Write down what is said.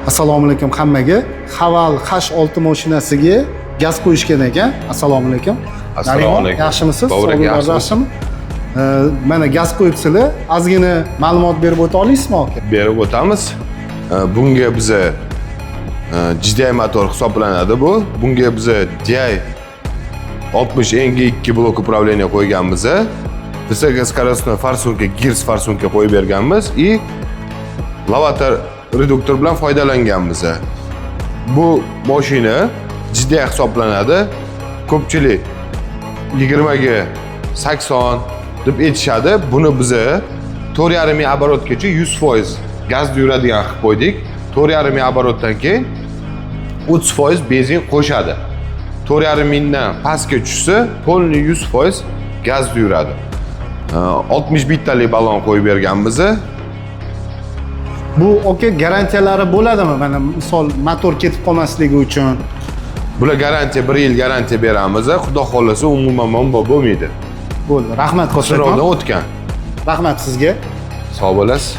Assalomu alaykum hammaga. Haval H6 mashinasiga gaz qo'yishgan ekan. Assalomu alaykum. Assalomu Narimon, alaykum. Yaxshimisiz? Bobur aka, Sog'liqlar yaxshimisiz? yaxshimi? Mana gaz qo'yibsizlar. Ozgina ma'lumot berib o'ta olasizmi, aka? Berib o'tamiz. Bunga biza GDI motor hisoblanadi bu. Bunga biza DI 60 NG2 блок управления qo'yganmiz. Высокоскоростной форсунка, гирс форсунка qo'yib berganmiz и Lavater reduktor bilan foydalanganmiz. Bu mashina GDI hisoblanadi. Ko'pchilik 20 ga 80 deb aytishadi. Buni biza 4,5 ming оборот gacha 100% gazda yuradigan qilib qo'ydik. 4,5 ming оборот dan keyin 30% benzin qo'shadi. 4,5 mingdan pastga tushsa, полный 100% gazda yuradi. 61 talik balon qo'yib berganmiz. Bu, aka, garantiyalari bo'ladimi? Mana misol, motor ketib qolmasligi uchun. Bular garantiya, 1 yil garantiya beramiz. Xudo xohlasa, umuman muammo bo'lmaydi. Bo'ldi. Rahmat Sinovdan kattakon. o'tgan. Rahmat sizga. Sog' bo'lasiz.